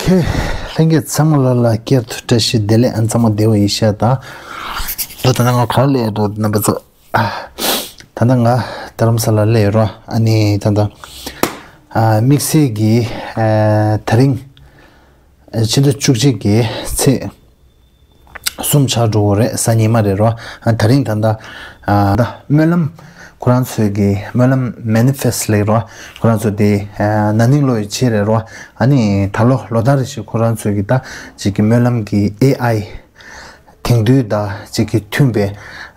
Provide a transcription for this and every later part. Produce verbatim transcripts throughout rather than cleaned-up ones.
ལྷན་རྒྱས་ཚང་མ་ལ་ལ་བསྐྱར་དུ་བཀྲ་ཤིས་བདེ་ལེགས། ཨ་ཚང་མ་བདེ་བོ་ཡིན་ཤག་ད། ལོ་ད་ལྟ་ང་ག་ལ་ཡོད་འགྲོ་རྣམ་པ་ཚོ། ད་ལྟ་ང་རྡ་རམ་ས་ལ་སླེབས་ཡོད་རོ། ཨ་ནི་ད་ལྟ་དམིགས་བསལ་གྱི་ད་རིང་ཕྱི་ཟླ་བཅུ་གཅིག་གི་ཚེས་གསུམ་ཆགས་འགྲོ་གི་རེད། གཟའ་ཉི་མ་རེད་རོ། ད་རིང་ད་ལྟ་ད་སྨོན་ལམ་ཁོ་རང་ཚོའི་གི་སྨོན་ལམ་མེ་ནི་ཕེ་སི་ཊི་ལེགས་རོ། ཁོ་རང་ཚོ་དེ་ན་ནིང་ལོ་ཡི་ཆེད་རེད་རོ། ཨ་ནི་ད་ལོ་ལོ་ལྟར་རེ་བཞིན་ཁོ་རང་ཚོའི་གི་ད་ཅིག་གི་སྨོན་ལམ་གི་ཨེ་ཨའི་དེང་དུས་ད་ཅིག་གི་མཐུན་པའི་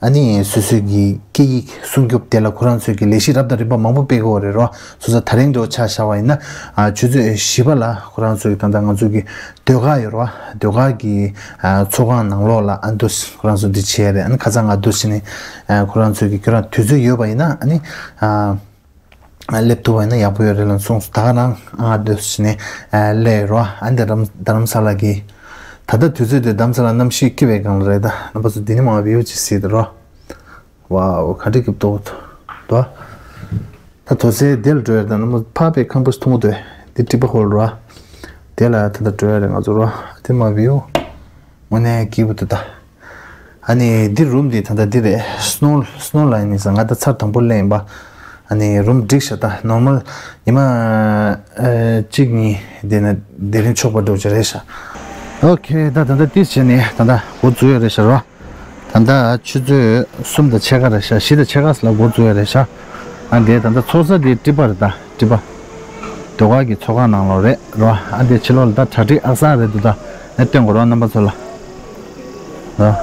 ཨ་ནི་སོ་སོའི་གི་སྐད་ཡིག་སྲུང་སྐྱོབ་དེ་ལ་ཁོ་རང་ཚོའི་གི་ལས་གཞི་རབ་དང་རིམ་པ་མང་པོ་སྤེལ་གི་ཡོད་རེད་རོ། སོ་སོ་ད་རིང་འདྲ་བོ་ཆ་བཞག་པ་ཡིན་ན་ཆུ་ཚོད་བཞི་པ་ལ་ཁོ་རང་ཚོའི་གི་ད་ལྟ་ང་ཚོའི་གི་ཟློས་གར་ཡོད་རེད་བ། ཟློས་གར་གྱི་ཚོགས་ཁང་ནང་ལོགས་ལ་ཨ་འདུ་ཁོ་རང་ཚོ་འདི་བྱས་རེད། ཨ་ནི་ཁ་སང་ང་འདུ་བྱས་ནས་ཁོ་རང་ཚོའི་གི་ཁྱོད་རང་དུས་ཚོད་ཡོད་པ་ཡིན་ན་ཨ་ནི་སླེབས་ཐུབ་པ་ཡིན་ན་ཡག་པོ་ཡོད་རེད་ལབ་གསུངས་སོང་། ད་ག་རང་ཨ་འདུ་བྱས་ནས་སླེབས་ཡོད་རེད་བ། ཨ་འདི་རྡ་རམ་ས་ལ་གི་ད་ལྟ་དུས་ཚོད་དེ་རྡ་རམ་ས་ལ་གནམ་གཤིས་སྐྱིད་པའི་སྒང་ལ་རེད། ད་རྣམ་པ་ཚོ་འདི་ནས་མར་བིའུ་ཅིག་གཟིགས་དང་རོ། ཝའོ། ག་འདྲ་སྐྱིད་པོ་འདུག་དོ། ད་དོ་སེ་དེ་ལ་འགྲོ་ཡ་ད་ནམ་ཕ་པའི་ཁང་པ་ཞིག་མཐོང་གི་འདུག་དེ་ཊི་པ་ཧོལ་རོ། དེ་ལ་ད་ལྟ་འགྲོ་ཡ་རེད་ང་ཚོ་རོ། དེ་མ་བིའུ་དངོས་གནས་སྐྱིད་པོ་འདུག་ད། ཨ་ནི་འདི་རུམ་འདི་ད་ལྟ་འདི་རེད། སི་ནོ་སི་ནོ་ལ་ཡིན་ནི་ས་ང་ད་ཚར་དང་པོ་སླེབས་ཡིན་པ། ཨ་ནི་རུམ་འགྲིག་ཤག་ད་ནོར་མལ་ཉི་མ་གཅིག་གཉིས་དེ་ན་དེ་རིང་ཆོག་པ་འགྲོ་གི་རེད་ཤག་ཨོ་ཁེ། ད་ད་ལྟ་ཏིས་བྱས་ནས་ད་ལྟ་འགོ་འཛུགས་ཡ་རེད་ཤག་རོ། ད་ལྟ་ཆུ་ཚོད་གསུམ་དང་ཕྱེད་ཀ་རེད་ཤག་བཞི་དང་ཕྱེད་ཀ་ལ་འགོ་འཛུགས་ཡ་རེད་ཤག་ཨ་འདས་ད་ལྟ་ཚོགས་ས་དེ་ཊི་པ་རེད་ད་ཊི་པ། ཟློས་གར་གྱི་ཚོགས་ཁང་ནང་ལོགས་རེད་རོ། ཨ་འདས་ཕྱི་ལོགས་ལ་ད་གྲ་སྒྲིག་ཨག་སང་རེད་འདུག་ད་ཨེ་སྟོན་དགོས་རོ་རྣམ་པ་ཚོ་ལ་རོ།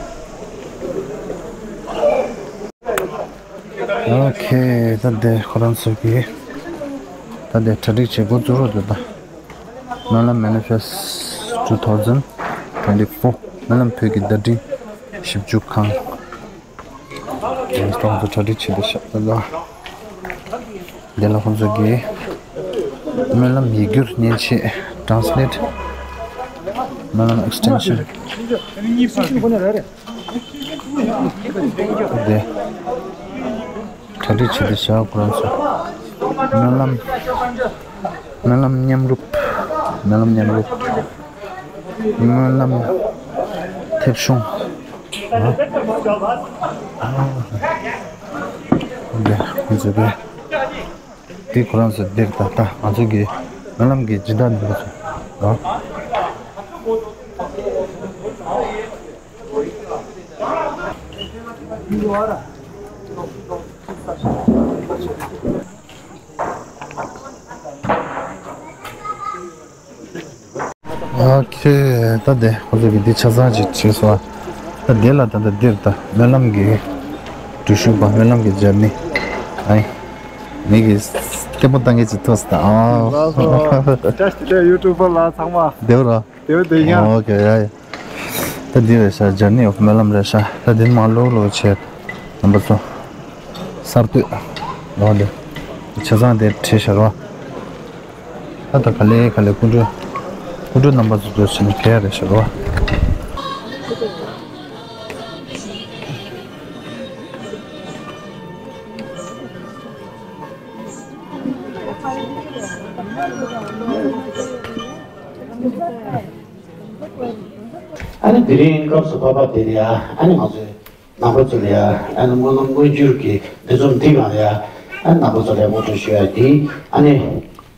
ཨོ་ཁེ། ད་འདས་ཁོ་རང་ཚོ་གི་ད་འདས་གྲ་སྒྲིག་བྱེད་འགོ་འཛུགས་རོགས་འདུག་ད། སྨོན་ལམ་མེ་ནི་ཕེ་སི་ཊི་two thousand twenty-four། སྨོན་ལམ་བོད་ཀྱི་བརྡ་འཕྲིན་ཞིབ་འཇུག་ཁང་། ཁོང་ཚོ་གྲ་སྒྲིག་བྱེད་དུ་ཤག་ད་ལ། འདི་ལ་ཁོང་ཚོ་གི་སྨོན་ལམ་ཡིག་སྒྱུར་མཉེན་ཆས། ཊེ་རན་སི་ལེ་ཊི། སྨོན་ལམ་ཨེག་སི་ཊེན་ཤན། འདི། གྲ་སྒྲིག་བྱེད་དུ་བཞག་ཁོ་རང་ཚོ། སྨོན་ལམ། སྨོན་ལམ་མཉམ་རུབ། སྨོན་ལམ་མཉམ་རུབ། སྨོན་ལམ་མཐེབ་གཞོང་། འདི་ཁོང་ཚོ་གི། འདི་ཁོ་རང་ཚོ་འདིར་ད་ལྟ་ང་ཚོ་གི་སྨོན་ལམ་གྱི་སྦྱིན་བདག་ནང་པ་ཚོ། ཨོ་ཁེ། ད་དེ་ཁོ་ཚོ་གི་འདི་ཆ་ཚང་ཅིག་བྱས་སོང་། ད་དེ་ལ་ད་ལྟ་འདིར་ད་སྨོན་ལམ་གྱི་འགྲུལ་བཞུད་པ་སྨོན་ལམ་གྱི་ཇར་ནི། ཨའི། མི་གི་སྐད་པོ་བཏང་གི་ཅིག་ཐོས་ད། ཨ། ལགས་སོ། བཀྲ་ཤིས་བདེ་ལེགས་ཡུ་ཊུབ་པ་ལ་ཚང་མ། བདེ་བོ་ར། དེ་བས་དེ་ཡང་། ཨོ་ཁེ་ཡ་ཡ། ད་འདི་རེད་ཤག་ཇར་ནི་ཨོཕ་སྨོན་ལམ་རེད་ཤག་ད་འདི་མ་ལོག་ལོག་བྱས། རྣམ་པ་ཚོ། གསར་གཏོད། ལོག་འདི། ཆ་ཚང་དེ་བྲིས་ཤག་རོ། ད་ད་ག་ལེ་ག་ལེ་སྐུ་མགྲོན། སྐུ་མགྲོན་རྣམ་པ་ཚོ་འདུག་ཟེར་ནས་ག་རེ་ཤག་རོ། ཨ་ནི་དེ་རིང་སྐབས་སུ་བབ་པ་དེ་ལ་ཡ་ཨ་ནི་ང་ཚོས་རྣམ་པ་ཚོ་ལ་ཡ་ཨ་ནི་སྨོན་ལམ་མངོན་གྱུར་གྱི་འདི་ཚོ་འདི་གང་ལ་ཡ་ཨ་ནི་རྣམ་པ་ཚོ་ལ་ཡ་ངོ་སྤྲོད་ཞུ་ཡ་དེ་ཨ་ནི་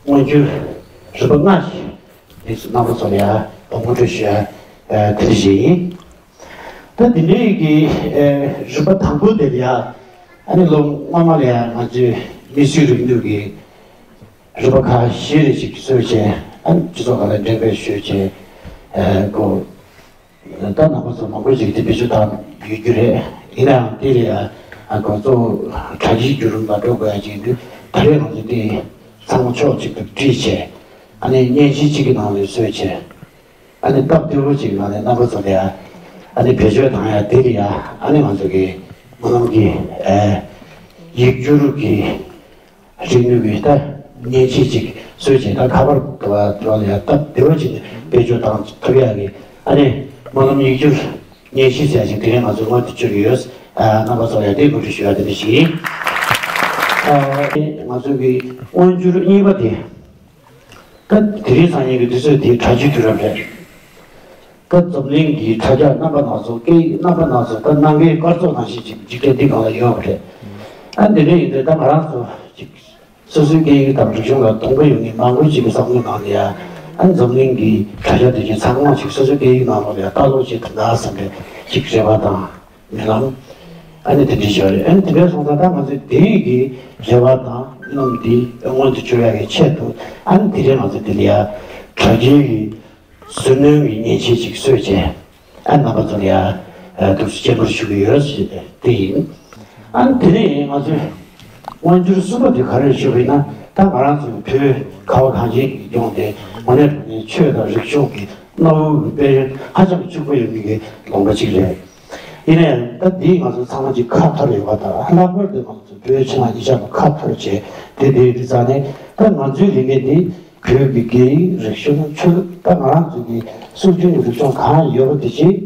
མངོན་གྱུར་རིམ་པ་ལྔ་ཞིག་འདི་ཚོ་རྣམ་པ་ཚོ་ལ་ཡ་ངོ་སྤྲོད་ཞུ་ཡ་དེ་འདྲ་ཞིག་ཡིན། ད་དེ་འདྲའི་གི་རིམ་པ་དང་པོ་དེ་ལ་ཡ་ཨ་ནི་ལོ་སྔོན་མ་ལ་ཡ་ང་ཚོའི་མི་སེར་རིང་ལུགས་ཀྱི་རིམ་པ་ཁག་བཞི་རེ་ཞིག་བཟོས་བྱས་ཨ་ནི་སྤྱི་ཚོགས་ཁག་ལ་འགྲེམས་སྤེལ་ཞུས་བྱས་ཨ་ཁོ་ད་རྣམ་པ་ཚོ་མང་པོ་ཞིག་དེ་བེད་སྤྱོད་བཏང་ཡོད་རྒྱུ་རེད། ཡིན་ནའང་དེ་ལས་ཨ་ཁོ་གཙོ་བོ་དྲ་རྒྱའི་བརྒྱུད་རིམ་ལ་འགྲོ་དགོས་ཡ་ཅིག་ཡིན་དུས་ད་རེས་ང་ཚོ་དེ་ཚང་མ་ཕྱོགས་གཅིག་ཏུ་བསྒྲིལ་བྱས་ཨ་ནི་མཉེན་ཆས་གཅིག་གི་ནང་ལ་བཟོས་བྱས་ཨ་ནི་སྟབས་བདེ་པོ་ཅིག་ནང་ནས་རྣམ་པ་ཚོ་ལ་ཡ་ཨ་ནི་བེད་སྤྱོད་བཏང་ཡ་དེ་ལ་ཡ་ཨ་ནི་ང་ཚོ་གི་སྨོན་ལམ་གྱི་ཨ་ཡིག་སྒྱུར་གྱི་རིག་ནུས་ཀྱི་ད་མཉེན་ཆས་ཅིག་བཟོས་བྱས་ད་ཁ་པར་དུ་བ་དུ་བ་ལ་ཡ་སྟབས་བདེ་བ་ཅིག་བེད་སྤྱོད་བཏང་ཐུབ་ཡ་གི་ཨ་ནི་སྨོན་ལམ་ཡིག་སྒྱུར་མཉེན་ཆས་ཟེར་ཡ་ཅིག་དེ་རིང་ང་ཚོ་སྔོན་དུ་བཅུག་ཡོད། ཨ་རྣམ་པ་ཚོ་ལ་ཡ་དེ་གོ་སྒྲིག་ཞུ་ཡ་དེ་འདྲ་ཞིག་ཡིན། ཨ་ང་ཚོ་གི་མངོན་གྱུར་གཉིས་པ་དེ། ད་དེ་རིང་སང་ཉིན་གྱི་དུས་ཚོད་དེ་དྲ་རྒྱའི་དུས་རབས་རེད། ད་འཛམ་གླིང་གི་དྲ་རྒྱ་རྣམ་པ་སྣ་ཚོགས། སྐད་ཡིག་རྣམ་པ་སྣ་ཚོགས། ད་ནམ་མཁའི་སྐར་ཚོགས་ནང་བཞིན་ཅིག་འཇིག་རྟེན་འདི་སྒང་ལ་ཡོད་པ་རེད། ཨ་འདི་འདྲ་ཡིན་དུས་ད་ང་རང་ཚོ་ཅིག་སོ་སོའི་སྐད་ཡིག་དང་རིག་གཞུང་ལ་དུང་པ་ཡོད་མཁན་མང་པོ་ཅིག་གི་བསམ་བློའི་ནང་ལ་ཡ། ཨ་འཛམ་གླིང་གི་དྲ་རྒྱ་དེ་གའི་ཚང་མ་ཅིག་སོ་སོའི་སྐད་ཡིག་ནང་ལོགས་ལ་ཡ་ལྟ་ཀློག་བྱེད་ཐུབ་ན་བསམ་པའི་ཅིག་རེ་བ་དང་། རྨི་ལམ། ཨ་ནི་དེ་འདྲ་ཞིག་རེད། ཨ་ནི་དེ་འདྲ་སོང་ཙང་ད་ང་ཚོས་དེ་ཡི་གི་རེ་བ་དང་རྨི་ལམ་འདི་མངོན་དུ་འགྱུར་ཡག་གི་ཆེད་དུ། ཨ་ནི་དེ་རིང་ང་ཚོས་དེ་ལ་ཡ་དྲ་རྒྱའི་གི་ཟུར་སྣོན་གྱི་མཉེན་ཆས་ཅིག་བཟོས་བྱས། ཨ་རྣམ་པ་ཚོ་ལ་ཡ་ཨ་ཐུགས་སུ་སྤྱན་འབུལ་ཞུ་གི་ཡོད་ཞེས་དེ་ཡིན། ཨ་ནི་དེ་ནས་ང་ཚོས་མངོན་འགྱུར་གསུམ་པ་དེ་ག་རེ་ཞུ་བ་ཡིན་ན། ད་ང་རང་ཚོའི་བོད་ཁ་བ་གངས་ཅན་གྱི་ལྗོངས་དེ་དངོས་གནས་དྲང་གནས་ཆོས་དང་རིག་གཞུང་གི་གནའ་བོའི་དཔལ་ཡོན་ཧ་ཅང་ཕྱུག་པོ་ཡོད་མཁན་གྱི་ལུང་པ་ཅིག་རེད། ཡིན་ནའི་ད་འདིས་ང་ཚོ་ཚང་མ་ཅིག་ཁ་འཐོར་ཡོད་པ་དང་། ལྷག་པར་དུ་ང་ཚོ་བོད་ཕྱི་ནང་གཉིས་ཆར་ལ་ཁ་འཐོར་བྱས་དེ་དེ་རིགས་ཙང་ནས། ད་ང་ཚོའི་ལས་འགན་འདི་བོད་ཀྱི་སྐད་ཡིག་རིག་གཞུང་ཆོས་ལུགས། ད་ང་རང་ཚོ་གི་སྲོལ་རྒྱུན་གྱི་རིག་གཞུང་གང་ཡོད་པ་དེ་ཅིག་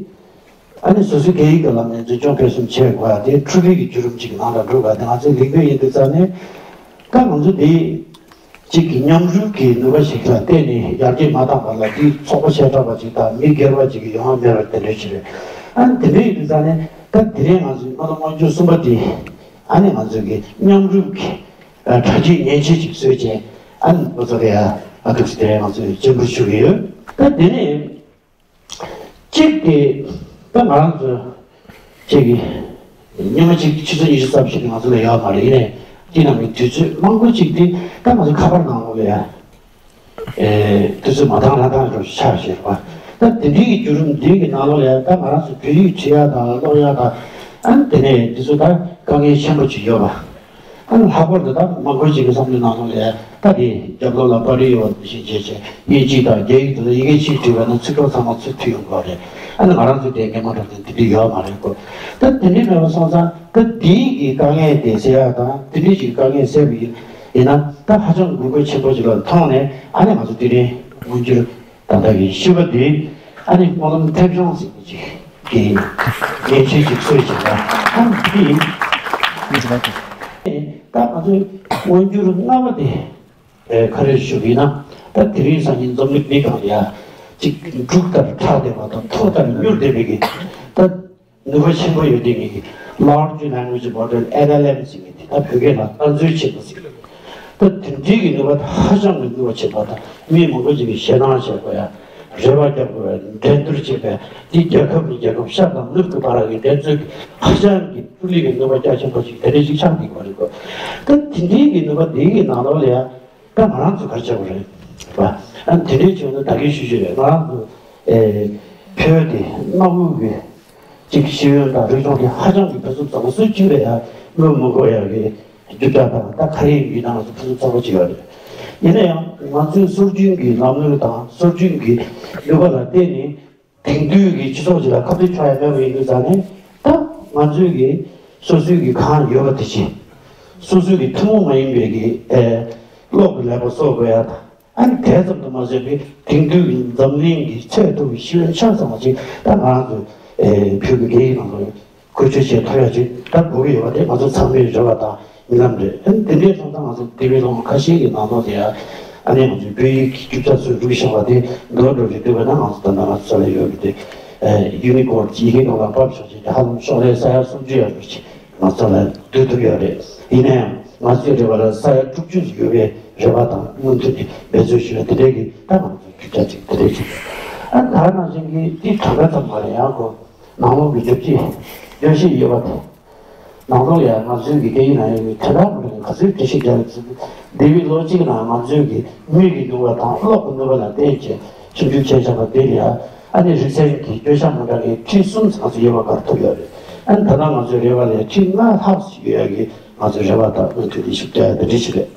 ཨ་ནི་སོ་སོའི་སྐད་ཡིག་གི་ལམ་ནས་འཛིན་སྐྱོང་སྤེལ་གསུམ་བྱེད་དགོས་ཡ་དེ་འཕྲུལ་རིག་གི་བརྒྱུད་རིམ་ཅིག་ནང་ལ་འགྲོ་དགོས་ཡ་དེ་ང་ཚོའི་ལས་འགན་ཡིན་དུས་ཙང་ནས། ད་ང་ཚོ་འདི་གཅིག་གི་མཉམ་རུབ་ཀྱི་ནུས་པ་ཞིག་ལ་བརྟེན་ནས་ཡར་རྒྱས་མ་བཏང་བ་ལ། དེ་ཚོགས་པ་བྱེ་བྲག་པ་ཅིག་དང་མི་སྒེར་བ་ཅིག་གི་ཡོང་བ་མེད་པར་དེ་འདྲ་ཞིག་རེད། ཨ་ནི་དེ་འདྲ་ཡིན་དུས་ཙང་ནས། ད་དེ་རིང་ང་ཚོའི་སྨོན་ལམ་མངོན་འགྱུར་གསུམ་པ་དེ། ཨ་ནི་ང་ཚོ་གི་མཉམ་རུབ་ཀྱི་ཨ་དྲ་རྒྱའི་མཉེན་ཆས་ཅིག་བཟོས་བྱས། ཨ་ནི་ཁོ་ཚོ་ལ་ཡ་ཨ་ཐུགས་སུ་དེ་རིང་ང་ཚོས་སྤྱན་འབུལ་ཞུ་གི་ཡོད། ད་དེ་ནས། གཅིག་དེ། ད་ང་རང་ཚོ་གཅིག་གི་ཉི་མ་གཅིག་ཆུ་ཚོད་ཉི་ཤུ་རྩ་བཞི་དེ་ང་ཚོ་ལ་ཡོད་མ་རེད། ཡིན་ནའི་དེ་ནང་གི་དུས་ཚོད་མང་པོ་གཅིག་དེ་ད་ང་ཚོ་ཁ་པར་ནང་ལོགས་ལ་ཡ། ཨེ། དུས་ཚོད་མ་འདང་ལ་འདང་རུ་ཆགས་བཞིན་པ། ད་དེ་འདྲའི་གི་བརྒྱུད་རིམ་འདི་གི་ནང་ལོགས་ལ་ཡ། ད་ང་རང་ཚོ་བོད་ཡིག་བྲིས་ཡ་དང་ཀློག་ཡ་དང་། ཨ་ནི་དེ་ནས་དེ་ཚོ་ད་དཀའ་ངལ་ཆེན་པོ་ཅིག་ཡོད་པ། ཨ་ནི་ལྷག་པར་དུ་ད་མང་པོ་ཅིག་གི་བསམ་བློའི་ནང་ལོགས་ལ་ཡ། ད་དེ་རྒྱབ་ལོགས་ལ་པར་རིས་ཡོད་པ་ནང་བཞིན་བྱས་བྱས། དབྱིན་ཇི་དང་རྒྱ་ཡིག་དེ་ཚོ་ཡི་གེ་གཅིག་བྲིས་པ་ན་ཚིག་གྲོགས་ཚང་མ་ཚུར་མཐུད་ཡོང་གི་རེད། ཨ་ནི་ང་རང་ཚོ་དེ་སྔོན་མ་འདྲ་བ་དེ་འདྲ་ཡོད་མ་རེད་གོ། ད་དེ་འདྲ་མེད་པ་སོང་ཙང་། ད་དེའི་གི་དཀའ་ངལ་དེ་སེལ་ཡག་དང་། དེ་འདྲའི་ཅིག་དཀའ་ངལ་སེལ་བ་ཡིན་ཡིན་ན། ད་ཧ་ཅང་དགོས་མཁོ་ཆེན་པོ་ཅིག་ལ་མཐོང་ནས། ཨ་ནི་ང་ཚོ་དེ་རིང་མངོན་འགྱུར་ད་ལྟ་གི་བཞི་པ་དེ། ཨ་ནི་སྨོན་ལམ་མཐེབ་གཞོང་ཟེར་མཁན་ཅིག་གི་མཉེན་ཆས་ཅིག་བཟོས་བྱས་པ། ཨ་ནི་དེ་ཡིན། ད་ང་ཚོའི་མངོན་འགྱུར་ལྔ་པ་དེ། ཨེ། ག་རེ་ཞུ་གི་ཡིན་ན། ད་དེ་རིང་སང་ཉིན་འཛམ་གླིང་མི་གང་ལ་ཡ་ཅིག་འབྲུག་ལྟར་གྲགས་བསྡད་པ་དང་མཐོ་ལྟར་མྱུར་བསྡད་པའི་གི་ད་ནུས་པ་ཆེན་པོ་ཡོད་དེ་གི་Large Language Model། LLM ཟེར་མཁན་དེ། ད་བོད་སྐད་ལ་ལྟ་འཚོལ་བྱེད་པ་ཟེར་གི། ད་དེ་འདྲའི་གི་ནུས་པ་ཧ་ཅང་གི་ནུས་པ་ཆེན་པོ་དང་། མི་མང་པོ་ཅིག་གིས་ཞེད་སྣང་བྱེད་དགོས་ཡ། རེ་བ་རྒྱག་དགོས་ཡ། འགྲན་བསྡུར་བྱེད་པའི། དེ་རྒྱལ་ཁབ་ནས་རྒྱལ་ཁབ། ཤར་དང་ནུབ་ཀྱི་བར་གྱི་འགྲན་རྩོད་ཀྱི་ཧ་ཅང་གི་འཕྲུལ་རིག་གི་ནུས་པ་རྒྱ་ཆེན་པོ་ཞིག་དེ་འདྲ་ཞིག་ཆགས་བསྡད་ཡོད་རེད་གོ། ད་དེ་འདྲའི་གི་ནུས་པ་དེ་གི་ནང་ལོགས་ལ་ཡ། ད་ང་རང་ཚོ་ག་རེ་བྱེད་དགོས་རེད་པ། ཨ་དེ་འདྲའི་བྱུང་ན་ད་གིན་ཞུ་ཞུ་རེད། ང་རང་ཚོ་ཨེ་བོད་དེ་གནའ་བོའི་གི་ཅིག་ཤེས་ཡོན་དང་རིག་གཞུང་དེ་ཧ་ཅང་གི་ཕུན་སུམ་ཚོགས་པ། སྲོལ་རྒྱུན་ལ་ཡ་དམོད་མི་དགོས་ཡ་གི་རྒྱུ་ཆ་དང་། ད་ག་རེ་ཡིན་ན་ང་ཚོ་ཕུན་སུམ་ཚོགས་པོ་ཅིག་ཡོད་རེད། ཡིན་ན་ཡང་ང་ཚོའི་སྲོལ་རྒྱུན་གྱི་ལམ་ལུགས་དང་སྲོལ་རྒྱུན་གྱི་ནུས་པ་ལ་བརྟེན་ནས། དེང་དུས་ཀྱི་སྤྱི་ཚོགས་ཅིག་ལ་ཁ་གཏད་གཅོག་ཡ་མེད་པ་ཡིན་དུས་ཙང་ནས། ད་ང་ཚོའི་གི་སོ་སོའི་གི་གང་ཡོད་པ་དེ་བྱས། སོ་སོའི་གི་ཐུན་མོང་མ་ཡིན་པའི་གི་ཨེ་གློག་གི་ལས་པ་བཟོ་དགོས་ཡ་དང་། ཨ་ནི་དེ་ཙམ་དུ་མ་ཟད་པའི་དེང་དུས་ཀྱི་འཛམ་གླིང་གི་ཚད་མཐོ་བའི་ཤེས་ཡོན་ཆ་ཚང་བ་ཅིག་ད་ང་ཚོ་ཨེ་བོད་ཀྱི་སྐད་ཡིག་ནང་ལ་བཀོལ་སྤྱོད་བྱེད་ཐུབ་ཡ་ཅིག་ད་དགོས་ཀྱི་ཡོད་པ་དེ་ང་ཚོ་ཚང་མའི་རེ་བ་དང་རྨི་ལམ་རེད། ཨ་ནི་དེ་འདྲའི་སོང་ཙང་ང་ཚོ་འདས་པའི་ལོ་ངོ་ཁ་ཤས་ཀྱི་ནང་ལོགས་དེ་ཡ། ཨ་ནི་ང་ཚོའི་བོད་ཡིག་གི་རྒྱུ་ཆ་ཚོས་རུག་བཞག་པ་དེ་མདོར་བསྡུས་ཤིག་བསྡུས་པ་ན། ང་ཚོ་ད་ལྟ་ང་ཚོ་ལ་ཡོད་པའི་དེ་ཨེ་ཡུ་ནི་ཀོཌ་ཡི་གེ་ནང་ལ་ཕབ་ཆོག་ཅིག་ཧ་ལམ་ཤོག་ལྷེ་ས་ཡ་སུམ་ཅུ་ཡར་ཅིག་ང་ཚོ་ལ་བསྡུ་ཐུབ་ཡོད་རེད། ཡིན་ན་ཡང་ང་ཚོའི་རེ་བ་ལ་ས་ཡ་དྲུག་ཅུ་ཡོད་པའི་རེ་བ་དང་མུ་མཐུད་ནས་འབད་རྩོལ་ཞུ་ཡ་དེ་འདྲའི་གི་ད་ང་ཚོའི་རྒྱུ་ཆ་ཅིག་དེ་འདྲའི་ཅིག་ཨ་ནི་ད་ནང་བཞིན་གྱི་དེ་གྲངས་ཀ་ཙམ་མ་རེད། ཡང་ཁོ་ནང་ལོགས་ཀྱི་བརྗོད་བྱའི་སྐྱོན་བཤད་ཡོད་པ་དང་། ནང་ལོགས་ཡང་ང་ཚོའི་གི་སྐད་ཡིག་ནང་ཡོད་པའི་དོན་དག་མི་འདྲ་བའི་ག་ཚོད་འགྲེལ་བཤད་རྒྱག་ཡོད་ཚུལ། འདས་པའི་ལོ་གཅིག་ནང་ང་ཚོའི་གི་མིག་གི་ནུས་པ་དང་གློག་གི་ནུས་པ་ལ་བརྟེན་བྱས་ཞིབ་འཇུག་བྱས་བཞག་པ་དེ་ལ་ཡང་། ཨ་ནི་རིག་ཚན་གྱི་བརྗོད་བྱ་མ་འདྲ་བའི་ཁྲིད་གསུམ་ཙམ་ཡོད་པ་བཀར་ཐུབ་ཡོད་རེད། ཨ་ནི་ད་ལྟ་ང་ཚོའི་རེ་བ་ལས་ཁྲིད་ལྔ་ལྷག་ཙམ་ཡོད་ཡ་གི་ང་ཚོའི་རེ་བ་དང་མུ་མཐུད་དེ་ཞིབ་ཕྲ་དེ་འདྲ་ཞིག་རེད།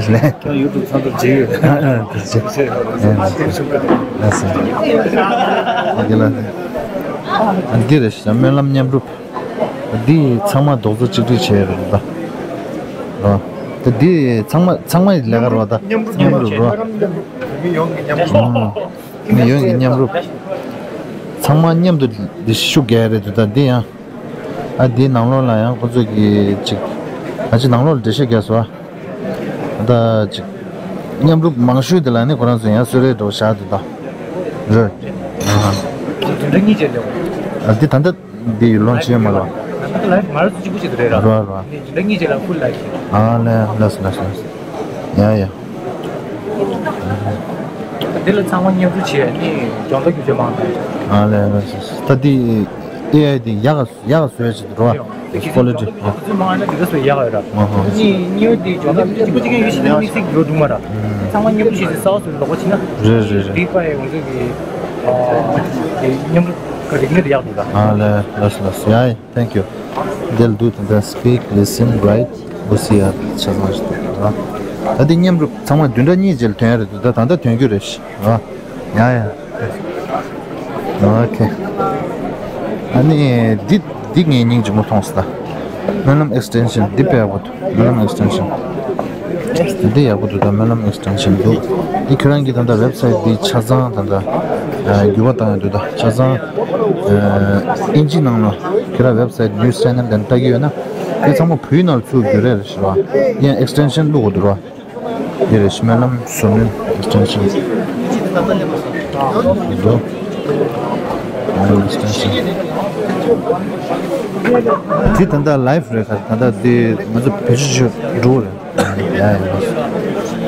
ལགས་ལགས། ཁྱོད་ཡུ་ཊུབ་ཚང་མ་བརྗེ་ཡོད། ཨ་ཨ་དེ་བརྗེ། ལགས་སོ། ཨ་འདི་རེད་ཤག་སྨོན་ལམ་མཉམ་རུབ། འདི་ཚང་མ་རྡོག་རྩ་གཅིག་སྒྲིལ་བྱས་རེད་ད། རོ། ད་འདི་ཚང་མ་ཚང་མ་ལས་ཀ་རོ་ད། མཉམ་རུབ་རོ། མི་ཡོངས་ཀྱི་མཉམ་རུབ། མི་ཡོངས་ཀྱི་མཉམ་རུབ། ཚང་མ་མཉམ་དུ་འདི་ཤུགས་རྒྱག་རེད་འདུག་ད་འདི་ཡང་། ཨ་འདི་ནང་ལོགས་ལ་ཡང་ཁོ་ཚོ་གི་ཅིག་ཨ་ཅིག་ནང་ལོགས་ལ་འགྲེལ་བཤད་རྒྱག་སོ། ད་ཅིག་མཉམ་རུབ་མང་ཤོས་དེ་ལ་ནི་ཁོ་རང་ཚོ་ཡང་གསོལ་རས་འགྲོ་བཞག་འདུག་ད། རེད། ཨ་ཧ། བདུན་ཕྲག་གཉིས་རྗེས་ལེགས། ཨ་འདི་ད་ལྟ་འདི་ཡུལ་ལུང་བྱེད་མ་ལ། ད་ལྟ་ལ་ང་རང་ཚོ་གཅིག་པུ་ཅིག་ཏུ་རེད་ར། རོ་རོ། ནི་བདུན་ཕྲག་གཉིས་རྗེས་ལ་ཕུལ་ལ་ཤི། ཨ་ལེ་ལགས་སོ་ལགས་སོ་ལགས་སོ། ཡ་ཡ། འདི་ལ་ཚང་མ་མཉམ་རུབ་བྱས་ནི་སྦྱོང་བརྡར་རྒྱུ་ཆ་མང་དང་། ཨ་ལེ་ལགས་སོ་ལགས་སོ། ད་འདི་ཨེ་ཨའི་འདི་ཡག་ག་ཡག་བཟོས་ཅིག་འགྲོ་བ། ཀོ་ལི་ཊི། ཁོ་ཚོས་མང་ན་འདི་ག་བཟོས་ཡག་ཡོད་ར། ཨ་ཧ། ནི་ཉིའུ་འདི་སྦྱོང་བརྡར་གཅིག་པུ་གཅིག་ཡང་ཡོད་ཤི་ན་དམིགས་བསལ་འགྱུར་འགྲོ་མ་ར། ཚང་མ་མཉམ་རུབ་བྱས་ཏེ་གསར་བ་བཟོས་ལོག་པ་བྱས་ན། རེད་རེད་རེད། འདི་པ་ཡི་ང་ཚོ་གི་ཨ་འདི་མཉམ་རུབ་ཀ་རིག་གནས་དེ་ཡག་འདུག་ད། ཨ་ལེ་ལགས་སོ་ལགས་སོ། ཡ་ཡ། Thank you. འདི་ལ་འདུག་ད་ལྟ་speak, listen, write, O C R ཆ་ཚང་ཞིག་འདུག་ད། ད་འདི་མཉམ་རུབ་ཚང་མ་བདུན་ཕྲག་གཉིས་རྗེས་ལ་ཐོན་ཡ་རེད་འདུག་ད་ད་ལྟ་ཐོན་རྒྱུ་རེད་ཤི་ར། ཡ་ཡ། ཨོ་ཁེ། ཨ་ནི་འདི་འདི་ངའི་སྙིང་རྗེ་མོ་མཐོང་སོང་ད། སྨོན་ལམ་ཨེག་སི་ཊེན་ཤན་འདི་དཔེ་ཡག་པོ་འདུག་སྨོན་ལམ་ཨེག་སི་ཊེན་ཤན། འདི་ཡག་པོ་འདུག་ད་སྨོན་ལམ་ཨེག་སི་ཊེན་ཤན་འདུག་འདི་ཁྱོད་རང་གི་ད་ལྟ་ཝེབ་སའིཊ་འདི་ཆ་ཚང་ད་ལྟ་འགྱུར་བ་བཏང་ཡོད་འདུག་ད་ཆ་ཚང་ཨིན་ཇི་ནང་ལ་ཁྱོད་རང་ཝེབ་སའིཊ་ནིའུ་སི་ཆེ་ནལ་དེ་ལྟ་གི་ཡོད་ན་དེ་ཚང་མ་བོད་ཡིག་ནང་ལ་ཚུར་བསྒྱུར་རེད་ཞུ་བ། ཡང་ཨེག་སི་ཊེན་ཤན་བླུག་དགོས་འདུག་ར། འདི་རེད། སྨོན་ལམ་ཟུར་སྣོན་ཨེག་སི་ཊེན་ཤན། འདི་འགྲོ། སྨོན་ལམ་ཨེག་སི་ཊེན་ཤན། འདི་ད་ལྟ་ལའིབ་རེད་ཁ། ད་ལྟ་འདི་ང་ཚོ་བེད་སྤྱོད་བྱེད་འགྲོ་རེད། ཡ་ཡ།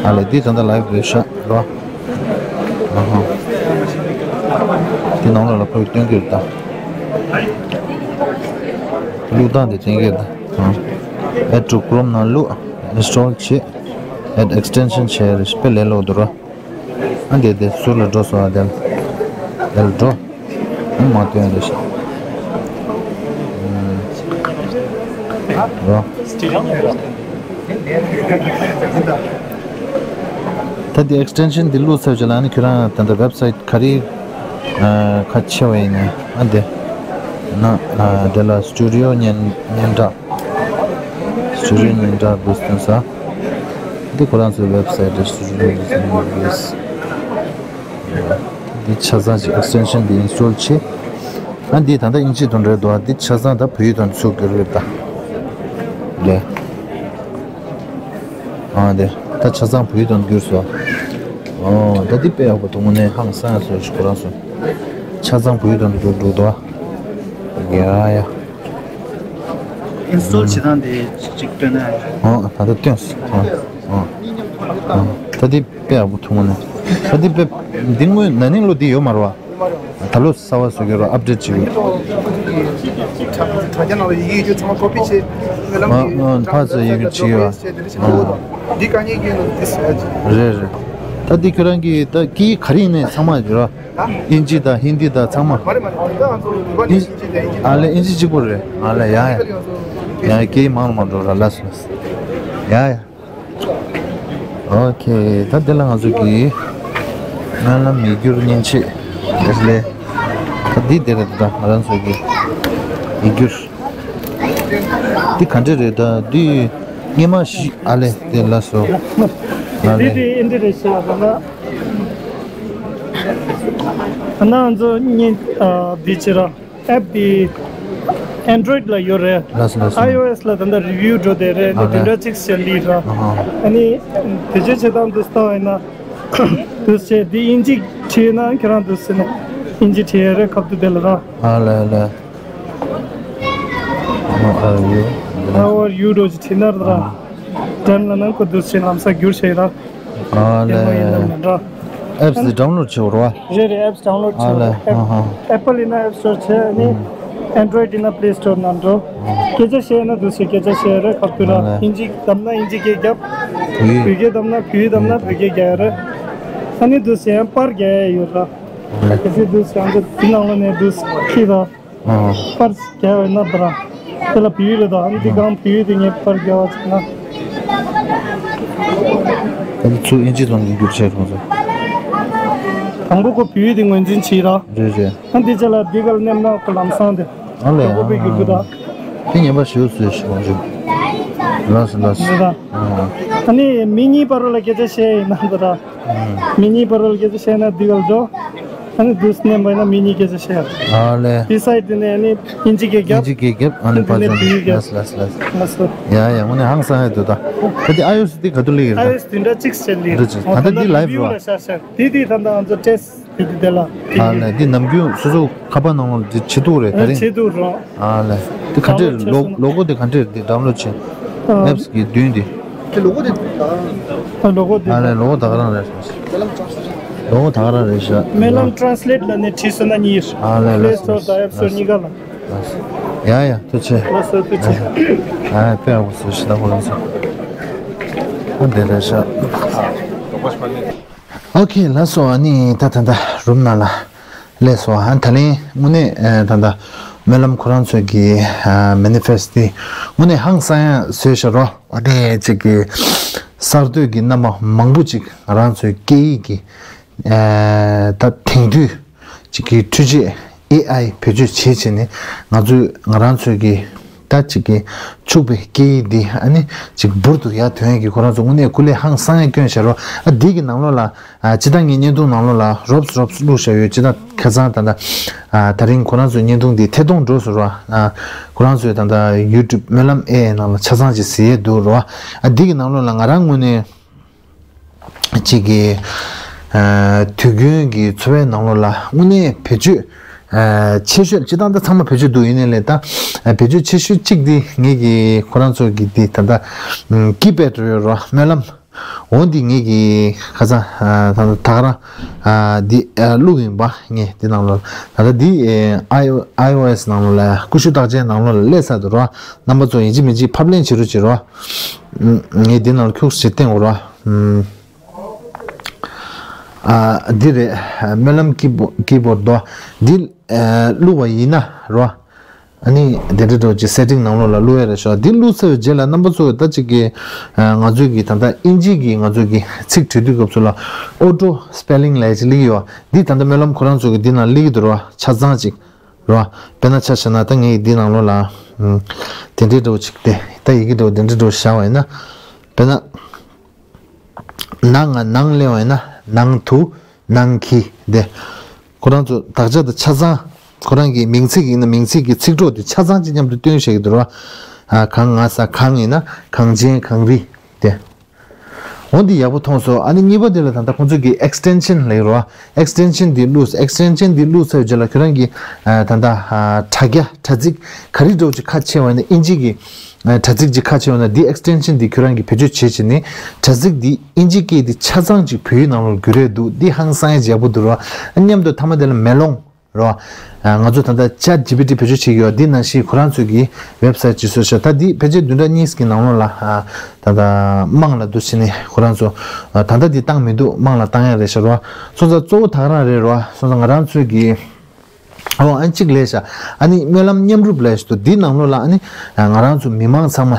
ཨ་ལེ་འདི་ད་ལྟ་ལའིབ་རེད་ཤག་རོ། ཨ་ཧ། འདི་ནང་ལ་ལ་ཕར་སྟོན་གྱི་རེད་ད། བླུག་སྟངས་དེ་སྟོན་གྱི་རེད་ད། Add to Chrome ནང་བླུག Install བྱེད། Add extension བྱས་རེད། དཔེ་ལས་སླ་པོ་འདུག་ར། ཨ་འདི་འདི་ཟུར་ལ་འགྲོ་སོང་། ཨ་འདི་འདི་ལ་འགྲོ། ཨ་མ་སྟོན་རེད་ཤག་རོ། ད་འདི་ཨེག་སི་ཊེན་ཤན་འདི་བླུགས་ཚར་རྗེས་ལ་ཨ་ནི་ཁྱོད་རང་ད་ལྟ་ཝེབ་སའིཊ་ག་རེ་ཨ་ཁ་ཕྱེ་བ་ཡིན་ནའི་ཨ་འདི་ན་ཨ་འདི་ལ་སི་ཊུ་ཌི་ཡོ་སྙན་སྙན་གྲགས། སི་ཊུ་ཌི་ཡོ་སྙན་གྲགས་འདུག་སྟོན་ས། འདི་ཁོ་རང་ཚོའི་ཝེབ་སའིཊ་རེད། སི་ཊུ་ཌི་ཡོ་སྙན་གྲགས། འདི་ཆ་ཚང་ཅིག་ཨེག་སི་ཊེན་ཤན་འདི་ཨིན་སི་ཊོལ་བྱེད། ཨ་འདི་ད་ལྟ་ཨིན་ཇི་དོན་འགྲེལ་འདུག་ཨ་འདི་ཆ་ཚང་ད་བོད་ཡིག་དོན་ཚུགས་དགོས་རེད་ད། ལེ། ཨ་འདི་ད་ཆ་ཚང་བོད་ཡིག་དོན་འགྱུར་སོང་། ཨོ་ད་འདི་དཔེ་ཡག་པོ་འདུག་དངོས་གནས་ཧང་སང་ཡ་སོ་ཞིག་ཁོ་རང་སོང་། ཆ་ཚང་བོད་ཡིག་དོན་འགྱུར་འགྲོ་འདུག་ཨ། ཡ་ཡ། ཨིན་སི་ཊོལ་བྱེད་སྟངས་དེ་ཅིག་སྟོན་ན་ཡང་། ཨོ་ད་ལྟ་སྟོན་སོང་། ཨོ་ཨོ། ད་འདི་དཔེ་ཡག་པོ་འདུག་དངོས་གནས། ད་འདི་དཔེ་འདི་དངོས་ན་ནིང་ལོ་འདི་ཡོད་མ་རེད་བ། ད་ལོ་གསར་བ་བཟོ་གི་རོགས་ཨབ་ཌེཊ་བྱེད་དགོས། དྲ་རྒྱ་ནང་ལ་ཡི་གེ་ཡོད་རྒྱུ་ཚང་མ་ཀོ་པི་བྱས། སྨོན་ལམ་ཨ་ཨ་ཕར་ཚུར་ཡི་གེ་བྱེད་ཡོད། ཨ་ འདི་དཀའ་ངལ་སྐྱོན་ནོ་འདི་ཟེར་ཡ་ཅིག་རེད་རེད། ད་འདི་ཁྱོད་རང་གི་ད་སྐད་ཡིག་ག་རེ་ཡིན་ནའི་ཚང་མ་ཡོད་ར། ཨིན་ཇི་དང་ཧིན་དི་དང་ཚང་མ། མ་རེད་མ་རེད། ད་ང་ཚོ་ནུབ་པ་ནས་ཨིན་ཨིན་ཇི་དང་ཨིན་ཇི། ཨ་ལས་ཨིན་ཇི་གཅིག་པོ་རེད། ཨ་ལས་ཡ་ཡ། ཡ་ཡ་སྐད་ཡིག་མང་རུ་མང་འགྲོ་ར། ལགས་སོ་ལགས་སོ། ཡ་ཡ། ཨོ་ཁེ། ད་དེ་ལ་ང་ཚོ་གི་སྨོན་ལམ་ཡིག་སྒྱུར་མཉེན་ཆས་དེ་ལས། ད་འདི་དེ་རེད། ད་ང་རང་ཚོ་གི་ཡིག་སྒྱུར། འདི་ག་འདྲ་རེད། ད་འདི་སྔས་མ་ཞིག་ཨ་ལས་དེ་ལ་སོ། ཨ་འདི་ལས། དེ་ཨིན་འདི་རེད་ཤག་ད་ན་ང་ཚོ་གཉིས་འདི་བྱེད་ར། ཨེབ་དེ་Android་ལ་ཡོད་རེད། ལགས་སོ་ལགས་སོ། iOS་ལ་ད་ལྟ་review་འགྲོ་བསྡད་རེད། ཨ་ནི་དེ་ལས། འདྲ་ཅིག་བྱེད་ལི་ར། ཨ་ཧ། ཨ་ནི་དེ་ཅིག་བྱེད་སྟངས་དེ་ལྟ་བ་ཡིན་ན། དེ་བྱས་དེ་དབྱིན་ཇི་བྲིས་ན་ཁྱེད་རང་དེ་བྱས་ན་དབྱིན་ཇི་བྲིས་ཡ་རེད། ཁ་ཐུག་དེ་ལ་ར། ཨ་ལས་ལས། How are you? How are you་འགྲོ་ཅིག་བྲིས་ན་ར། ཨ། Done་ལ་ན་ཁོ་དེ་བྱས་ལམ་སང་བསྒྱུར་བྱས་ར། ཨ་ལས། ཨེབ་སི་དེ་ཌའུན་ལོཌ་བྱེད་དགོས་རེད་བ། རེད་རེད། ཨེབ་སི་ཌའུན་ལོཌ་བྱེད་དགོས་རེད། ཨ་ལས། ཨ་ཧ། ཨེ་པལ་ཡིན་ན་ཨེབ་སི་ཊོར་བྱས། ཨ་ནི་ཨེན་ཌོ་རོ་ཡིཌ་ཡིན་ན་པ་ལེ་སི་ཊོར་ནང་འགྲོ། སྐད་ཆ་བཤད་ན་དེ་བྱས་སྐད་ཆ་བཤད་རེད། ཁ་ཐུག་ར། ཨ་ལས། ཨིན་ཇི་བདམས་ན་ཨིན་ཇི་སྐད་རྒྱབ། བོད་ཡིག་བོད་སྐད་བདམས་ན་བོད་ཡིག་བདམས་ན་བོད་སྐད་རྒྱག་ཡ་རེད། ཨ་ནི་དེ་བྱས་ཡང་པར་རྒྱག་ཡ་ཡོད་ར། ཨ་ལས། གལ་སྲིད་དེ་བྱས་ཡང་དེ་དེ་ནང་ལོགས་ནས་དེ་ཁྱེད་ར། ཨ། པར་རྒྱག་ཡོད་ན་དེ་ར། དེ་ལ་བོད་ཡིག་རེད་ད། ཨ་ནི་འདི་གང་བོད་ཡིག་དེ་ངས་པར་རྒྱག་པ་བྱས་ན། ད་ཚུར་ཨིན་ཇི་ཐོག་ནས་བསྒྱུར་བྱས་སོང་ཟེར། དང་པོ་ཁོ་བོད་ཡིག་དེ་ངོས་འཛིན་བྱེད་ར། རེད་རེད། ཨ་འདི་ཅག་ལ་འདི་གར་མནན་ན་ཁོ་ལམ་སང་དེ། ཨ་ལས། དང་པོ་བོད་ཡིག་བསྒྱུར་དགོས་ད། དེ་ངན་པ་ཞེ་པོ་བཟོས་ཤིག་ལགས་སོ་ལགས་སོ། རེད་ད། ཨ། ཨ་ནི་མི་གཉིས་བར་ལ་སྐད་ཆ་བཤད་ཡིན་ན་དེ་ར། མི་གཉིས་བར་ལ་སྐད་ཆ་བཤད་ན་འདི་གར་འགྲོ། ཨ་ནི་དེ་མནན་པ་ཡིན་ན་མི་གཉིས་སྐད་ཆ་བཤད། ཨ་ལས། དེ་སའིཌ་དེ་ནས་ཨ་ནི་དབྱིན་ཇི་སྐད་རྒྱབ། དབྱིན་ཇི་སྐད་རྒྱབ། ཨ་ནི་དེ་ནས་བོད་ཡིག་རྒྱབ། ལགས་ལགས་ལགས། ལགས་སོ། ཡ་ཡ། དངོས་གནས་ཧང་སང་ཡ་འདུག་ད། ད་དེ་ཨའི་ཨོ་ཨེས་དེ་ག་དུས་སླེབས་ཀྱི་རེད་ད། ཨའི་ཨོ་ཨེས་དེ་འདྲ་གཅིག་བྱས་ལེ། འདྲ་གཅིག་ད་ལྟ་འདི་ལའིབ་རེད་བ། ད་ལྟ་རི་བིའུ་ལ་ཤར་ཤར། དེ་དེ་ད་ལྟ་ང་ཚོ་ཊེ་སི་ཊི་དེ་དེ་ལ། ཨ་ལས། འདི་ནམ་རྒྱུན་སོ་སོ་ཁ་པར་ནང་ལ་འདི་བྱེད་ཐུབ་རེད་ད་རིང་། བྱེད་ཐུབ་རོགས། ཨ་ལས། འདི་ག་འདྲས་ཌའུན་ལོཌ་ལོ་བྱས་སོང་ན། ལོ་གོ་འདི་ག་འདྲས་འདི་ཌའུན་ལོཌ་བྱས། ཨ། ཨེབ་སི་གི་མདུན་འདི། ལོ་གོ་འདི་ད་ག་རང་རེད། ཨ་ལས། ལོ་གོ་ད་ག་རང་རེད། ལོ་གོ་ད་ག་རང་རེད་ཤག་སྨོན་ལམ་ཊེ་རན་སི་ལེཊ་ལ་ནས་བྲིས་སོང་ན་གཉིས། ཨ་ལས། པ་ལེ་ལས་སོ་སི་ཊོར་དང་ཨེབ་སི་ཊོར་གཉིས་ཀ་ལ། ཡ་ཡ། ཐུགས་རྗེ་ཆེ། ལགས་སོ། ཐུགས་རྗེ་ཆེ། ཨ་དཔེ་ཡག་པོ་བཟོས་ཤག་ད་ཁོ་རང་ཚོ། ཨ་འདི་རེད་ཤག་ཨོ་ཁེ། ལགས་སོ། ཨ་ནི་ད་ད་ད་རུམ་ནང་ལ་སླེབས་སོང་། ཨ་ད་ལན་དངོས་གནས་ཨ་ད་ད་སྨོན་ལམ་ཁོ་རང་ཚོ་གི་ཨ་མེ་ནི་ཕེ་སི་ཊོ་དེ་དངོས་གནས་ཧང་སང་ཡ་བཟོས་ཤག་རོ། ཨ་ནི་ཅིག་གི་གསར་གཏོད་ཀྱི་རྣམ་པ་མང་པོ་ཅིག་ང་རང་ཚོའི་སྐད་ཡིག་གི་ཨ་ད་དེང་དུས་ཅིག་གི་འཕྲུལ་ཆས་ཨེ་ཨའི་བེད་སྤྱོད་བྱེད་བྱས་ནས་ང་ཚོས་ང་རང་ཚོའི་གི་ད་ཅིག་གི་ཕྱུག་པའི་སྐད་ཡིག་འདི་ཨ་ནི་ཅིག་འབུར་དུ་ཡར་ཐོན་ཡས་ཀྱི་ཁོ་རང་ཚོ་དངོས་གནས་སྐུ་ལས་ཧང་སང་ཡ་སྐྱོན་བཞག་རོགས། ཨ་འདི་གི་ནང་ལོགས་ལ་ཨ་སྤྱིར་བཏང་ངའི་བརྙན་ཐུང་ནང་ལོགས་ལ་རོབ་ཙམ་རོབ་ཙམ་བླུགས་བཞག་ཡོད། སྤྱིར་བཏང་ཁ་སང་ད་ལྟ་ཨ་ད་རིང་ཁོ་རང་ཚོའི་བརྙན་ཐུང་འདི་ཐད་གཏོང་འགྲོ་ཟེར་རོ། ཨ་ཁོ་རང་ཚོའི་ད་ལྟ་ཡུ་ཊུབ་སྨོན་ལམ་ཨེ་ནང་ལ་ཆ་ཚང་ཅིག་གཟིགས་ཡས་འདུག་རོ། ཨ་འདི་གི་ནང་ལོགས་ལ་ང་རང་ངོས་ནས་ཅིག་གི་ཨ་དུས་རྒྱུན་གྱི་འཚོ་བའི་ནང་ལོགས་ལ་དངོས་གནས་བེད་སྤྱོད་ཨ་ཆེ་ཤོས། སྤྱིར་བཏང་ད་ཚང་མ་བེད་སྤྱོད་འདུག་ཡིན་ནའི་ལས་ད་ཨ་བེད་སྤྱོད་ཆེ་ཤོས་གཅིག་འདི་ངེད་ཀྱི་ཁོ་རང་ཚོ་གི་འདི་ད་ལྟ་ཀི་པེཌ་རེད་རོ། སྨོན་ལམ་འོ་འདི་ངེད་ཀྱི་ཁ་སང་ཨ་ད་ད་ག་རང་ཨ་འདི་ཨ་བླུགས་ཡིན་པ། ངས་འདི་ནང་ལོགས་ད་ལྟ་འདི་ཨ་ཨའི་ཨོ་ཨེས་ནང་ལོགས་ལ་ཀུ་ཤུ་རྟགས་ཅན་ནང་ལོགས་ལ་སླེབས་ཚར་འདུག་རོ། རྣམ་པ་ཚོ་ཡིན་གཅིག་མིན་གཅིག་ཕབ་ལེན་བྱེད་རོགས་བྱེད་རོགས། ངས་འདི་ནང་ལ་ཁྱུག་ཙམ་བསྟན་དགོས་རོགས། ཨ་འདི་རེད། སྨོན་ལམ་ཀི་བོ་ཀི་བོར་ཌོ་འདི་ཨ་བླུགས་པ་ཡིན་ན་རོ། ཨ་ནི་དེ་འདྲ་འགྲོ་ཅིག་སེ་ཊིང་ནང་ལོགས་ལ་བླུགས་ཡ་རེད་ཤག་འདི་བླུགས་ཚར་བའི་རྗེས་ལ་རྣམ་པ་ཚོ་ད་ཅིག་གི་ཨ་ང་ཚོའི་གི་ད་ལྟ་དབྱིན་ཇི་གི་ང་ཚོའི་གི་ཚིག་བྲིས་དུས་སྐབས་སུ་ལ་ཨོ་ཊོ་སི་པེ་ལིང་ལབ་ཡ་ཅིག་སླེབས་ཀྱི་ཡོད། འདི་ད་ལྟ་སྨོན་ལམ་ཁོ་རང་ཚོ་གི་འདི་ནང་སླེབས་ཀྱི་འདུག་རོ། ཆ་ཚང་ཅིག་རོ། དཔེར་ན་ཆ་བཞག་ན་ད་ངས་འདི་ནང་ལོགས་ལ་ཨམ་དེ་འདྲའི་འདྲ་བོ་ཅིག་དེ་ད་ཡི་གེ་འདྲ་བོ་དེ་འདྲའི་འདྲ་བོ་བཞག་པ་ཡིན་ན། དཔེར་ན་ནང་ང་ནང་སླེབས་པ་ཡིན་ན་ནང་དུ་ནང་གི་དེ། ཁོ་རང་ཚོ་དག་ཆ་དང་ཆ་ཚང་། ཁོ་རང་གི་མིང་ཚིག་ཡིན་ན་མིང་ཚིག་གི་ཚིག་གྲོགས་དེ་ཆ་ཚང་གཅིག་མཉམ་དུ་སྟོན་བཤད་ཀྱི་འདུག་ར། ཨ་གངས་ང་ས། གངས་ཡིན་ན་གངས་ཅན་གངས་རི་དེ། འོ་འདི་ཡག་པོ་མཐོང་སོང་། ཨ་ནི་གཉིས་པ་དེ་ལ་ད་ལྟ་ཁོང་ཚོ་གི་ཨེག་སི་ཊེན་ཤན་ལབ་ཀྱི་རེད་བ། ཨེག་སི་ཊེན་ཤན་འདི་བླུགས། ཨེག་སི་ཊེན་ཤན་འདི་བླུགས་ཚར་བའི་རྗེས་ལ་ཁྱོད་རང་གི་ཨ་ད་ལྟ་ཨ་དྲ་རྒྱ་དྲ་ཚིགས་ག་རེ་འདྲ་བོ་ཅིག་ཁ་ཕྱེ་བ་ཡིན་ན། དབྱིན་ཇི་གི་ཨ་དྲ་ཚིགས་ཅིག་ཁ་ཕྱེ་བ་ན་འདི་ཨེག་སི་ཊེན་ཤན་འདི་ཁྱོད་རང་གི་བེད་སྤྱོད་བྱེད་བྱེད་ནས་དྲ་ཚིགས་འདི་དབྱིན་ཇི་སྐད་འདི་ཆ་ཚང་ཅིག་བོད་ཡིག་ནང་ལོགས་བསྒྱུར་ཡས་འདུག་འདི་ཧང་སང་ཡས་ཡག་པོ་འདུག་ར། ཨ་མཉམ་དུ་མཐའ་མ་དེ་ལ་མེ་ལོང་། རོ། ང་ཚོ་ད་ལྟ་Chat G P T བེད་སྤྱོད་བྱེད་ཀྱི་ཡོད། འདི་ནང་བཞིན་ཁོ་རང་ཚོའི་གི་ཝེབ་སའིཊ་ཅིག་བཟོས་ཤག་ད་འདི་ཕལ་ཆེར་བདུན་ཕྲག་གཉིས་ཀྱི་ནང་ལོགས་ལ་ད་ལྟ་དམངས་ལ་འདུག་བྱས་ནས་ཁོ་རང་ཚོ་ད་ལྟ་འདི་བཏང་མི་འདུག་དམངས་ལ་བཏང་ཡ་རེད་ཤག་རོ། སོང་ཙང་གཙོ་བོ་ད་ག་རང་རེད་རོ། སོང་ཙང་ང་རང་ཚོའི་གི་ཨོ་ཨ་ནི་གཅིག་ལས་ཤག་ཨ་ནི་སྨོན་ལམ་མཉམ་རུབ་ལས་ཤག་འདུག་འདི་ནང་ལོགས་ལ་ཨ་ནི་ང་རང་ཚོ་མི་མང་ཚང་མ་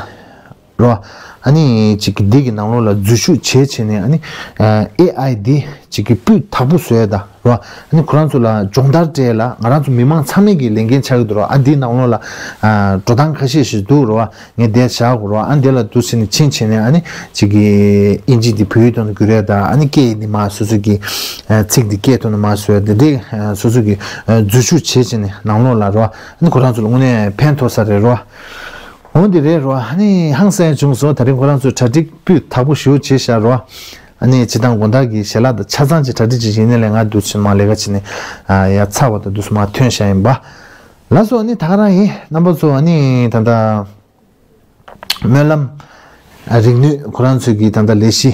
རོ། ཨ་ནི་ཅིག་གི་འདི་གི་ནང་ལོགས་ལ་འཛུལ་ཞུགས་བྱས་བྱས་ནས་ཨ་ནི་ཨེ་ཨའི་འདི་ཅིག་གི་སྤུས་དག་པོ་བཟོས་ད་རོ། ཨ་ནི་ཁོ་རང་ཚོ་ལ་སྦྱོང་བརྡར་སྤྲད་ལ་ང་རང་ཚོ་མི་མང་ཚང་མས་ཀྱི་ལས་འགན་ཆགས་ཀྱི་འདུག་རོ། ཨ་འདི་ནང་ལོགས་ལ་འགྲོ་སྟངས་ཁ་ཤས་ཤིག་འདུག་རོ། ངས་འདིར་བཞག་དགོས་རོ། ཨ་འདི་ལ་འདུག་ཟེར་ནས་ཕྱིན་བྱས་ནས་ཨ་ནི་ཅིག་གི་ཨིན་ཇི་འདི་བོད་ཡིག་ཐོག་ནས་བསྒྱུར་ཡ་ད་ཨ་ནི་སྐད་ཡིག་འདི་མ་སོ་སོ་གི་ཚིག་འདི་སྐད་ཐོག་ནས་མ་བཟོ་ཡ་དེ་འདྲའི་སོ་སོ་གི་འཛུལ་ཞུགས་བྱས་བྱས་ནས་ནང་ལོགས་ལ་རོ། ཨ་ནི་ཁོ་རང་ཚོ་ལ་དངོས་གནས་ཕན་ཐོགས་ས་རེད་རོ། འོ་འདི་རེད་རོ། ཨ་ནི་ཧང་སང་བྱུང་སོང་། ད་རིང་ཁོ་རང་ཚོས་གྲ་སྒྲིག་སྤུས་དག་པོ་ཞེ་པོ་བྱས་བཞག་རོ། ཨ་ནི་སྤྱིར་བཏང་དགོང་དག་གི་ཞལ་ལག་དང་ཆ་ཚང་ཅིག་གྲ་སྒྲིག་ཅིག་བྱས་ནས་ལས་ང་འདུག་ཕྱི་མ་ལས་ཀ་བྱས་ནས་ཡ་ཚ་བ་དང་འདུག་སེ་མར་ཐོན་བཞག་ཡིན་པ། ལགས་སོ། ཨ་ནི་ད་ག་རང་ཡིན། རྣམ་པ་ཚོ་ཨ་ནི་ད་ལྟ་སྨོན་ལམ་རིག་ནུས་ཁོ་རང་ཚོས་ཀྱི་ད་ལྟ་ལས་གཞི་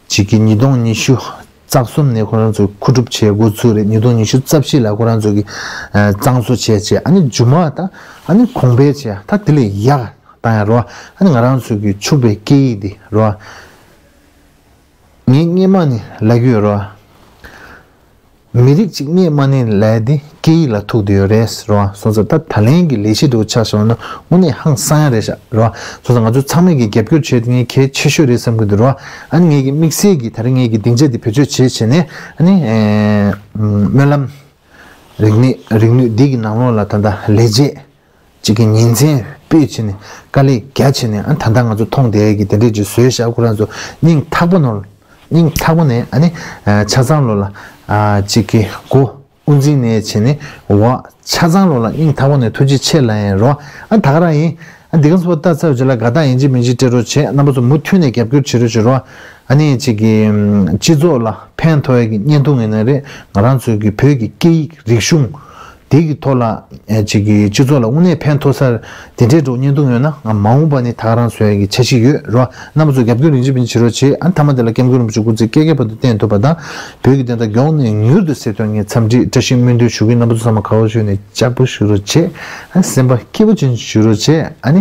ཅིག་གི་ཉིས་སྟོང་ཉི་ཤུ་རྩ་གསུམ་ནས་ཁོ་རང་ཚོས་མཁོ་སྒྲུབ་བྱས་འགོ་ཚུགས་རེད། ཉིས་སྟོང་ཉི་ཤུ་རྩ་བཞི་ལ་ཁོ་རང་ཚོས་ཀྱི་གཙང་བཟོ་བྱས་བྱས་ཨ་ནི་མཇུག་མ་ད་ཨ་ནི་གོང་འཕེལ་བྱས་ད་དེ་ལས་ཡག་བཏང་ཡ་རོ། ཨ་ནི་ང་རང་ཚོས་ཀྱི་ཕྱུག་པའི་སྐད་ཡིག་འདི་རོ། ངས་སྔས་མ་ནས་ལབ་ཀྱི་ཡོད་རོ། མི་རིགས་གཅིག་རྙེད་མ་རྙེད་ལབ་ཡ་དེ་སྐད་ཡིག་ལ་ཐུག་བསྡད་ཡོད་རེད་རོ། སོང་ཙང་ད་ད་ལན་གྱི་ལས་གཞི་འདྲ་བོ་ཆགས་བཞག་ན་དངོས་གནས་ཧང་སང་ཡ་རེད་ཤག་རོ། སོང་ཙང་ང་ཚོ་ཚང་མས་ཀྱི་རྒྱབ་སྐྱོར་བྱས་ཏེ་ངས་གལ་ཆེ་ཤོས་རེད་བསམ་གྱི་འདུག་རོ། ཨ་ནི་ངས་ཀྱི་དམིགས་བསལ་གྱི་ད་རིང་ངས་ཀྱི་སྡིངས་ཆ་འདི་བེད་སྤྱོད་བྱས་བྱས་ནས་ཨ་ནི་སྨོན་ལམ་རིག་གནས་རིག་ནུས་འདི་གི་ནང་ལོགས་ལ་ད་ལྟ་ལས་བྱེད་གཅིག་གི་ཉིན་མཚན་སྤོས་བྱས་ནས་དཀའ་ལས་རྒྱ་བྱས་ནས་ཨ་ད་ལྟ་ང་ཚོ་མཐོང་བསྡད་ཀྱི་དེ་འདྲས་ཀྱི་བཟོས་བཞག་ཁོ་རང་ཚོ་སྙིང་ཐག་པ་ནོར་སྙིང་ཐག་པ་ནས་ཨ་ནི་ཆ་ཚང་ལོ་ལ་གཅིག་གི་མགོ་དབུ་འཛིན་ནས་བྱས་ནས་འོ་ཆ་ཚང་ལོ་ལ་སྙིང་ཐག་པ་ནས་ཐུགས་རྗེ་ཆེ་ལབ་ཡིན་རོ། ཨ་ད་ག་རང་ཡིན། ཨ་འདི་ག་ཚོ་ལྟ་ཚར་རྗེས་ལ་དགའ་རྟགས་ཡིན་གཅིག་མིན་གཅིག་སྤྲད་རོགས་བྱེད། རྣམ་པ་ཚོ་མུ་མཐུད་ནས་རྒྱབ་སྐྱོར་བྱེད་རོགས་བྱེད་རོ། ཨ་ནི་གཅིག་གི་སྤྱི་ཚོགས་ལ་ཕན་ཐོགས་ཡ་གི་བརྙན་ཐུང་ཡིན་ན་རེད། ང་རང་ཚོའི་གི་བོད་ཀྱི་སྐད་ཡིག་རིག་གཞུང་དེ་གི་ཐོག་ལ་ཨེ་ཅིག་གི་སྤྱི་ཚོགས་ལ་དངོས་གནས་ཕན་ཐོགས་ས་དེ་འདྲའི་འགྲོ་བརྙན་ཐུང་ཡོད་ན་ང་མ་འོངས་པ་ནས་ད་ག་རང་བཟོ་ཡ་གི་འཆར་གཞི་ཡོད་རོ། རྣམ་པ་ཚོ་རྒྱབ་སྐྱོར་རིན་ཆེན་སྤུན་མཆེད་རོགས་བྱེད། ཨ་མཐའ་མ་དེ་ལ་སྐྱབས་མགོན་རིན་པོ་ཆེ་སྐུ་ཚེ་བསྐལ་བརྒྱའི་བར་དུ་བརྟན་ཐུབ་པ་དང་བོད་ཀྱི་བདེན་མཐའ་མགྱོགས་ནས་མྱུར་དུ་གསལ་ཐུབ་ངས་འཚམས་འདྲི་བཀྲ་ཤིས་སྨོན་འདུན་ཞུ་གི། རྣམ་པ་ཚོ་ཚང་མ་དགའ་བ་ཞུ་ནས་ལྕགས་པོ་ཞུ་རོགས་བྱེད། ཨ་སེམས་པ་སྐྱིད་པོ་ཅན་ཞུ་རོགས་བྱེད། ཨ་ནི་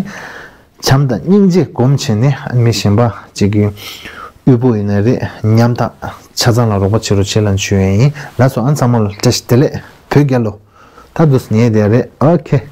བྱམས་དང་སྙིང་རྗེ་སྒོམ་བྱས་ནས་ཨ་མི་གཞན་པ་ཅིག་གི་དབུལ་པོ་ཡིན་ན་རེད་ཉམ་ཐག་ཆ་ཚང་ལ་རོགས་པ་བྱེད་རོགས་བྱེད་ལབ་ཞུ་ཡ་ཡིན། ལགས་སོ། ཨ་ཚང་མ་ལ་བཀྲ་ཤིས་བདེ་ལེགས། བོད་རྒྱལ་ལོ། ད་དུས་ཉལ་བསྡད་རེད། ཨོ་ཁེ།